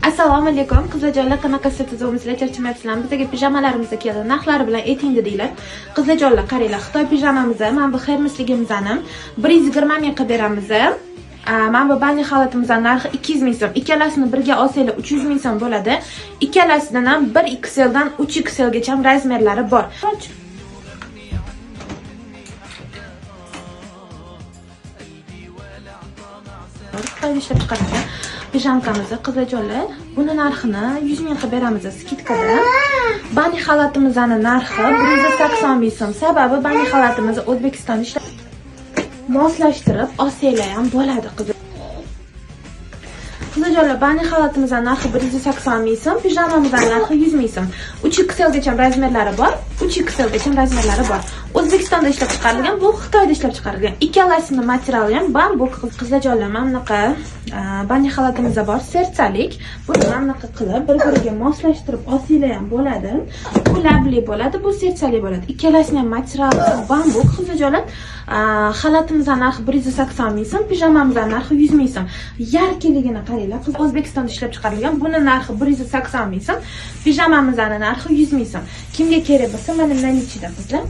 Assalomu alaykum, qizlarjonlar, qanaqasiz, tuzukmisizlar, charchamayapsizlarmi? Bizga pijamalarimiz keldi, narxlari bilan ayting dedinglar. Qizlarjonlar, qaranglar, Xitoy pijamamizni, mana bu Hermesligimizni 120 ming qilib beramiz. Mana bu банный xalatimizni narxi 200 ming so'm. Ikkalasini birga olsanglar 300 ming so'm bo'ladi. Ikkalasidan ham 1 XL dan 3 XL gacha размер lari bor. Xitoyda ishlab chiqarilgan pijamkamizni, qizlarjonlar, buni narxini 100 ming qilib beramiz скидка da. Банный xalatimizni narxi 180 ming so'm. Sababi банный xalatimizni O'zbekistonda ishlab moslashtirib olsanglar ham bo'ladi, qizlar. Qizlarjonlar, банный xalatimizni narxi 180 ming so'm, pijamamizni narxi 100 ming so'm. 3 XL gacha размер lari bor, 3 XL gacha размер lari bor. O'zbekistonda ishlab chiqarilgan, bu Xitoyda ishlab chiqarilgan. Ikkalasini materiali ham bambuk. Qizlarjonlar, mana bunaqa банный xalatimiz bor, сердца lik. Buni mana bunaqa qilib bir-biriga moslashtirib olsanglar ham bo'ladi. Bu labli bo'ladi, bu сердца li bo'ladi. Ikkalasini ham materiali bambuk, qizlarjonlar. Xalatimizni narxi 180 ming so'm, pijamamizni narxi 100 ming so'm. Яркий ligini qaranglar. Qiz, O'zbekistonda ishlab chiqarilgan. Buni narxi 180 ming so'm, pijamamizni narxi 100 ming so'm. Kimga kerak bo'lsa, mana наличие da, qizlar.